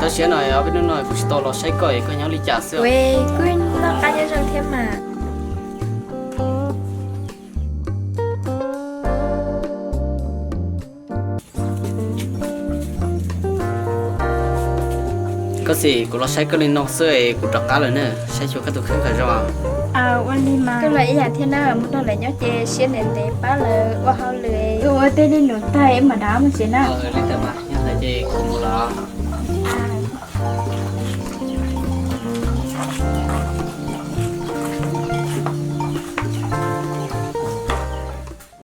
Siab no, ob peb hnub no kuv tsis tau los saib koj es koj nyob li cas xwb. Kuv noj qab nyob zoo thiab mas. Koj xim, kuv los saib koj li no xwb es kuv rov qab lawm na, saib xyuas koj tus kheej kom zoo. Ua li mas. Koj los ib yam thiab na, mus nrog lawv nyob ces siab ntev ntev pab lawv ua hauj lwm. Ua tej li nus tag mam rov mus tsev na. Li ntawd mas, yog ntawd ces kuv mus lawm.